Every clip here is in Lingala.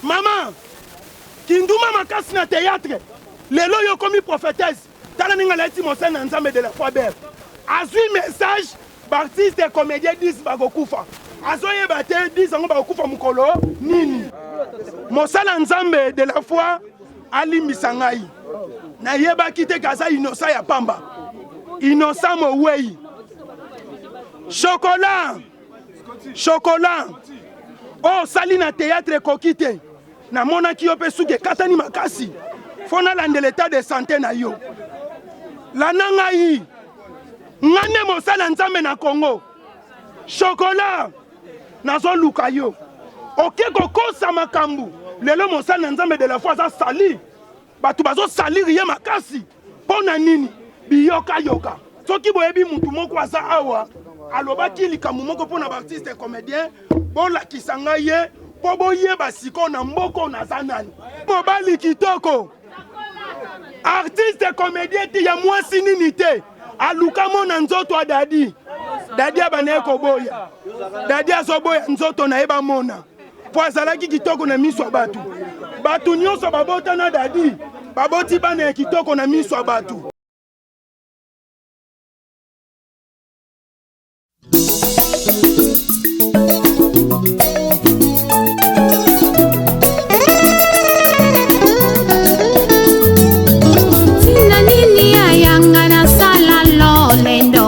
Mama, mama, kinduma makasi na théâtre. Lelo yo okomi prophétesse. Tala ndenge alati mosali na Nzambe de la foi belle. Azui message B'artistes comediens 10 bakokufa. Azoyeba te 10 yango bakokufa mokolo nini. Mosala Nzambe de la foi alimbisa ngai. Nayebaki te kaza innocent ya pamba. Innocent mowei. Chocolat. Chocolat. Oh, sali na théâtre ekoki te. Namonaki yo mpe suki ekatani makasi. Fo nalandela etat de santé na yo. Landa ngai. Nga nde mosali ya Nzambe na Congo. Chocolat, nazoluka yo. Oke kokosa makambo. Lelo mosali na Nzambe de la foi aza sali. Bato bazosalir ye makasi. Mpo na nini? Biyokayoka. Soki boyebi mutu moko aza awa alobaki likambo moko mpo na baartiste comédien, bolakisa ngai ye mpo boyeba sikoyo na mboka oyo naza nani. Mobali kitoko. Artiste comédien te ya mwasi nini te aluka mona nzoto ya dadi dadi abanda ye koboya dadi azoboya nzoto na ye bamona mpo azalaki kitoko na miso ya bato bato nyonso babota na dadi baboti bana ya kitoko na miso ya bato Tina nini yayanga nasala lolendo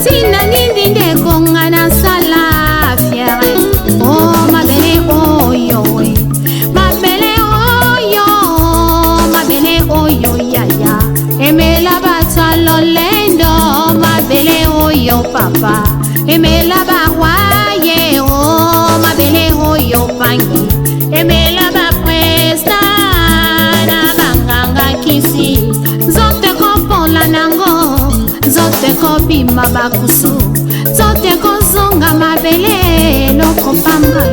Tina nini ndeko nga nasala fiere O oh, mabele oyo we Mabele oyo Mabele oyo yaya Emela bato ya lolendo mabele oyo papa emela barwaye o oh, mabele oyo pangi emela bapresta na banganga kisi nzoto ekopola nango nzoto ekobima bakusu nzoto ekozonga mabele eloko pamba.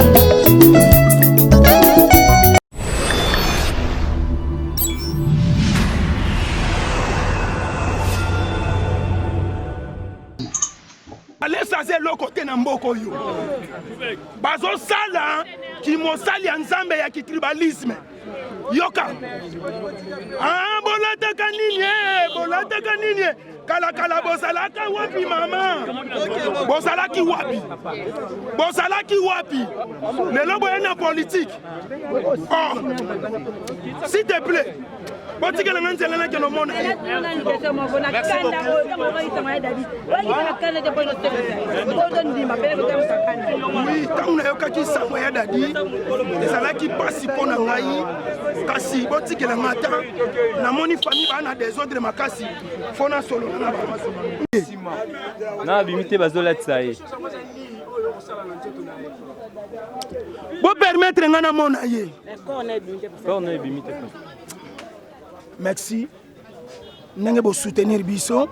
Alesa aza eloko te na mboka oyo bazosala kimosali ya nzambe ya kitribalisme yoka ah, bolataka nini eh, bolataka nini eh? kalakala bozalaka wapi mama bozalaki wapi bozalaki wapi lelo boye na politike oh. s'il te plaît botikela nga nzela nakende omona ye oui ntango nayokaki sango ya dadi ezalaki mpasi mpo na ngai kasi botikela nga ata namoni famille baa na desordre makasi fo nasolola na bango na abimi te bazolatisa ye bopermettre ngai namona ye corps ebimi te. Merci ndenge bo soutenir biso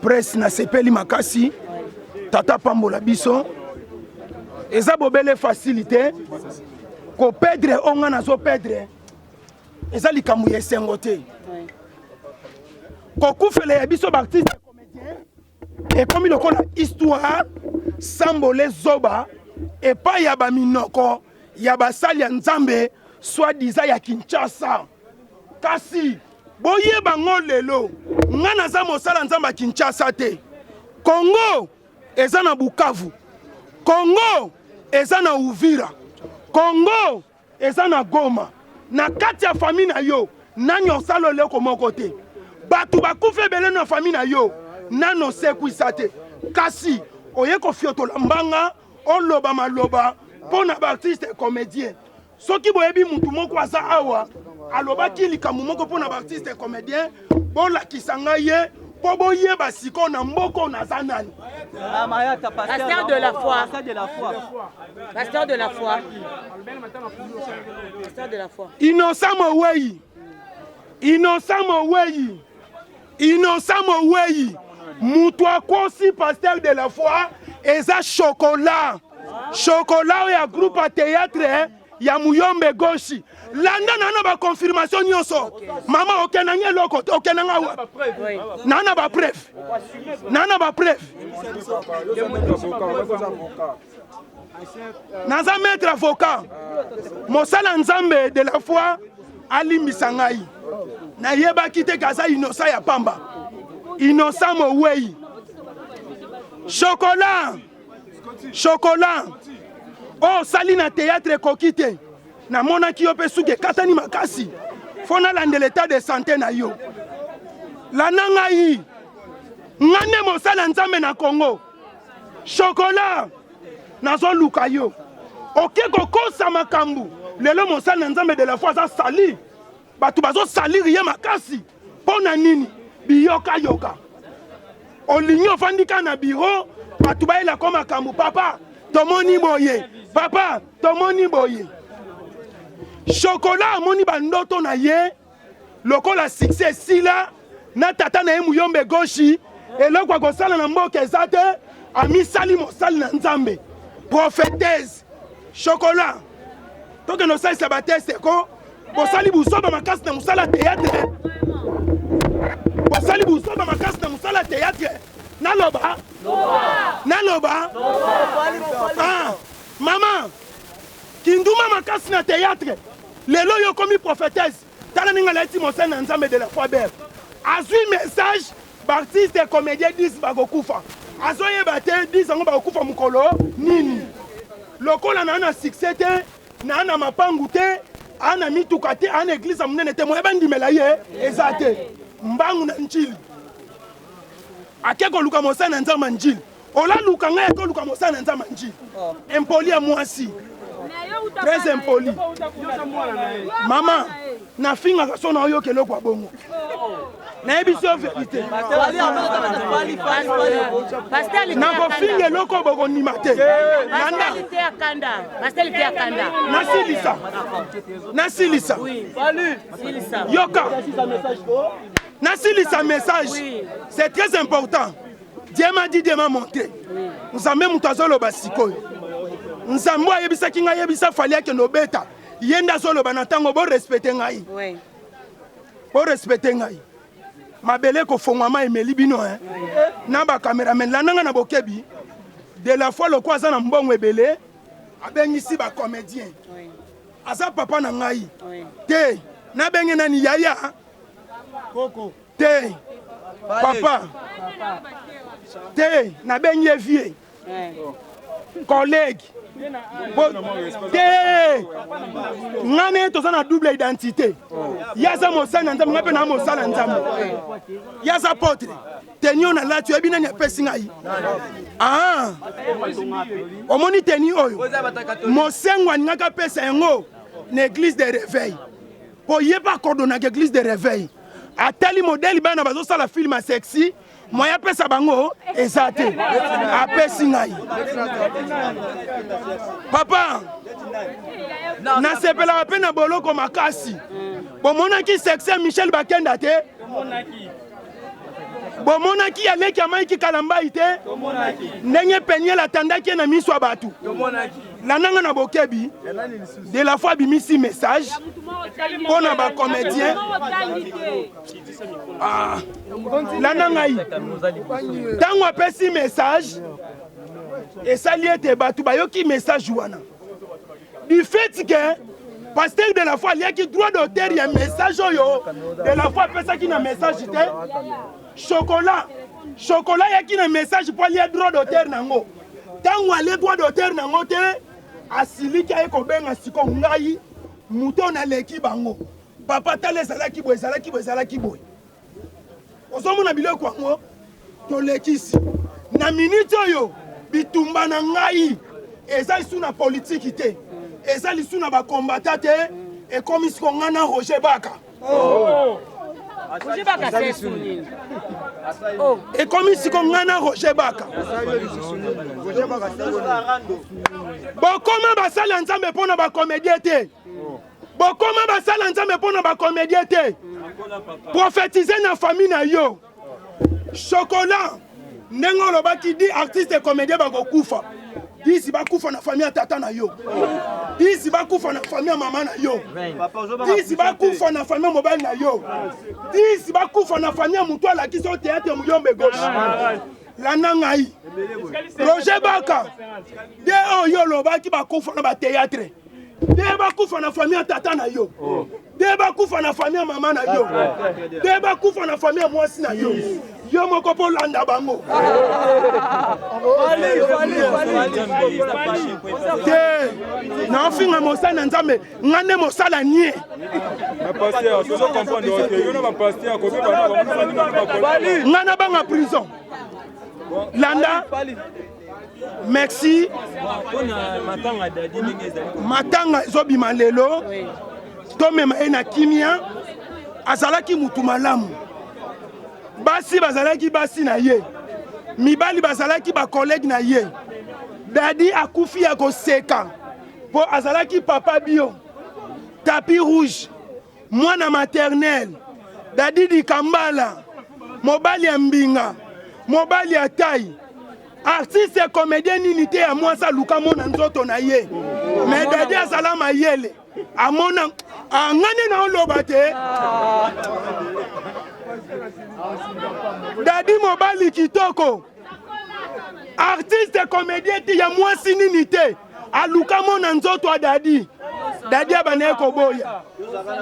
presse nasepeli makasi tata pambola biso eza bobele facile te kopedre oyo ngai nazopedre eza likambo ya esengo te kokufela ya biso baartiste comédien ekomi lokola histoire sambole zoba epai ya baminoko ya basali ya Nzambe soit disant ya Kinshasa. Kasi boyeba ngo lelo, nga naza mosala Nzambe ya Kinshasa te. Congo eza na Bukavu, Congo eza na Uvira, Congo eza na Goma. Na kati ya famille na yo nani osala eloko moko te. Bato bakufi ebele na famille na yo nano osekwisa te, kasi oye kofiotola mbanga oloba maloba mpo na baartiste comédien. Soki boyebi mutu moko aza awa alobaki likambo moko mpo na baartiste comédien, bolakisa ngai ye mpo boyeba sikoyo na mboka oyo naza nani. Pasteur de la foi. Pasteur de la foi. Pasteur de la foi. Innocent Mowei. Innocent Mowei. Innocent Moweyi mutu akosi pasteur de la foi eza chocolat chocolat oyo ya groupe ya théâtre ya muyombe gauche landa na na ba confirmation nyonso mama okenda nga eloko te okenda nga wapi na na ba preuve na na ba preuve. Naza maître avocat. Mosala Nzambe de la foi alimbisa ngai. Nayebaki te kaza innocent ya pamba. Innocent mowei. Chocolat. Chocolat. Oh, sali na théâtre ekoki te. Namonaki yo mpe suki ekatani makasi. Fo nalandela état de santé na yo. Landa ngai. Nga nde mosala Nzambe na Congo. Chocolat. Nazoluka yo. Oke kokosa makambo. Lelo mosali na Nzambe de la foi aza sali. Bato bazosaliri ye makasi. Mpo na nini? Biyoka yoka. Olingi ofandi kaka na bureau, bato bayelako makambo. Papa, tomoni boye. Papa, tomoni boye. Chocolat amoni bandoto na ye lokola succès esila na tata na ye Muyombe Goshi, eloko akosala na mboka eza te, amisali mosali na Nzambe. Prophétesse Chocolat, tokende osalisa ba test ko bosali buzoba makasi na mosala théâtre, bosali buzoba makasi na mosala théâtre. Naloba naloba ah, mama kinduma makasi na théâtre. Lelo yo komi prophétesse, tala ninga alati mosali na Nzambe de la foi belle azwi message baartiste comédien 10 bakokufa, azoyeba te 10 yango bakokufa mokolo nini. Lokola na na succès te, na na mapangu te, ana mituka te, ana église ya monene te, moye bandimela ye eza te. Mbangu na njili ake koluka mosali na Nzambe njili, olaluka ngai ake koluka mosali na Nzambe njili. Impoli ya mwasi, très impoli. Mama, nafingaka so na oyoka eloko ya bongo. Nayebi so vérité. Nakofinga eloko bokondima te. Nasilisa. Nasilisa. Yoka. Nasilisa message. C'est très important. Dieu m'a dit, Dieu m'a montré. Nzambe moto azoloba sikoyo. Nzambe ayebisaki ngai, ayebisa Fally akende obeta. Ye nde azoloba na ntango, bo respecte ngai. Bo respecte ngai. Mabele kofongwama emeli bino hein. Na ba cameraman landanga na bokebi. De la foi lokwa aza na mbongo ebele, abengisi ba comédien. Aza papa na ngai. Te, nabenge nani yaya? Koko. Te. Papa. Te, nabengi ye vieux. Collègue. Te. Ngane toza na double identité. Yaza mosali na Nzambe, ngai mpe na mosali na Nzambe. Yaza apôtre. Teni oyo nalati, oyebi nani apesi ngai? Ah. Omoni teni oyo? Mosengo alingaki apesa yango na église de réveil. Po ye pa coordonnaka église de réveil. Atali modèle bana bazosala film ya sexy, moyen apesa bango eza te. Apesi ngai. Papa, nasepelaka mpe na boloko makasi. Bomonaki sexy ya Michel Bakenda te? Bomonaki ya leki ya Mike Kalambayi te? Ndenge Peniel atandaki ye na miso ya bato. Landanga na bokebi. De la foi abimisi message mpo na ba comédien. Ah, landa ngai. Ntango apesi message, esali ete bato bayoki message wana. Du fait que pasteur de la foi aliaki droit d'auteur ya message oyo de la foi apesaki na message te. Chocolat, chocolat yaki na message po alia droit d'auteur nango. Tango alie droit d'auteur nango te, asiliki aye kobenga siko ngai moto naleki bango. Papa tala ezalaki boye, ezalaki boye, ezalaki boye. Ozomona biloko yango tolekisi na minute oyo. Bitumba na ngai eza lisu na politiki te, eza lisu na bakombata te, ekomi siko ngai na Roger Baka. Ekomi siko ngai na Roger Baka. Bokoma basali ya Nzambe mpo na bacomédien te. Bokoma basali ya Nzambe mpo na bacomédien te. Prophétise na famille na yo. Chocolat, ndenge olobaki di artiste comédien bakokufa. 10 bakufa na famille ya tata na yo. 10 bakufa na famille ya mama na yo. 10 bakufa na famille ya mobali na yo. 10 bakufa na famille ya mutu alakisi yo théâtre Muyombe gauche. Landa ngai. Roger Baka de oyo olobaki bakufa na bateatre de bakufa na famille ya tata na yo oh. de bakufa na famille ya mama na yo de bakufa na famille ya mwasi na yo yo moko mpo olanda bango te naofinga mosali na nzambe nga nde mosala nie nga nabanga prison landa merci matanga ezobima lelo tomema ye na kimia azalaki mutu malamu basi bazalaki basi na ye mibali bazalaki bakolege na ye dadi akufi ya koseka mpo azalaki papa bio tapis rouge mwana maternel dadi dikambala mobali ya mbinga mobali ya tai artiste comédien nini te ya mwasi aluka mona nzoto na ye me dadi azala mayele amona angani na oloba te dadi mobali kitoko artiste comédien te ya mwasi nini te aluka mona nzoto ya dadi dadi abanda ye koboya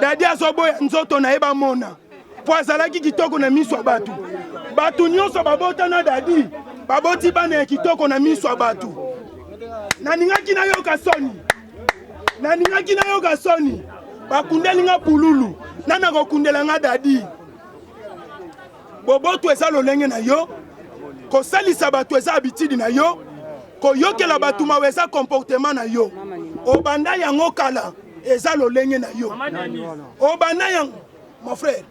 dadi azoboya nzoto na ye bamona mpo azalaki kitoko na miso ya bato bato nyonso babota na dadi baboti bana ya kitoko na miso ya bato nalingaki nayoka soni nalingaki nayoka soni bakundeli nga pululu nani akokundela nga dadi boboto eza lolenge na yo kosalisa bato eza habitude na yo koyokela bato mawa eza comportement na yo obanda yango kala eza lolenge na yo obanda yango mon frère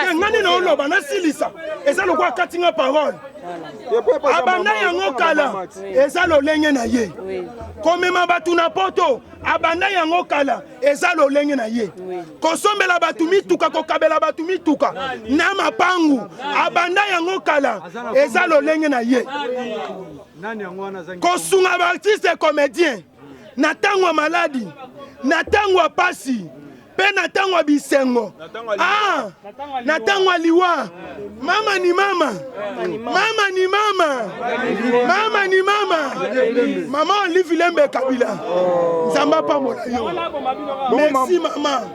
eh, ngani na oloba nasilisa eza lokola akati nga parole abanda yango kala eza lolenge na ye komema bato na poto abanda yango kala eza lolenge na ye kosombela bato mituka kokabela bato mituka na mapangu abanda yango kala eza lolenge na ye kosunga baartiste comédien na ntango ya maladi na ntango ya pasi mpe na ntango ya bisengo ah, na ntango ya liwa mama ni mama mama ni mama mama ni mama mama olive lembe kabila nzambe apambola yo merci mama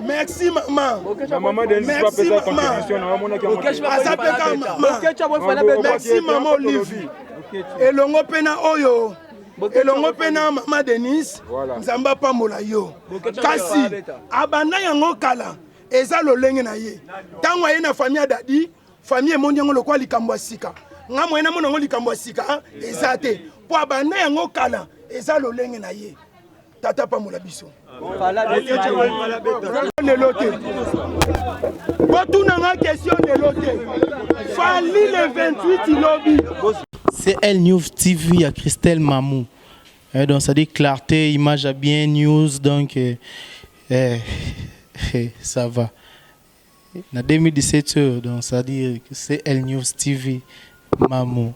merci mama merci mama aza mpe kaka mama merci mama olive elongo mpe na oyo elongo mpe na mama denise nzambe apambola yo kasi abanda yango kala eza lolenge na ye ntango aye na famille ya dadi famille emoni yango lokola likambo ya sika nga moye namona yango likambo ya sika eza te mpo abanda yango kala eza lolenge na ye tata pambola biso lelo te botuna nga question lelo te fali le 28 lobi CL News TV à Christelle Mamou. Eh, donc ça dit clarté, image à bien, news, donc eh, eh, eh ça va. Na 2017 donc ça dit CL News TV Mamou.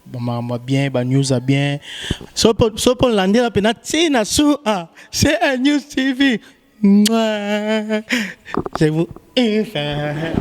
Ba makambo ya bien ba news ya bien so po landela pena ti na su ah CL News TV. Mouah. Je vous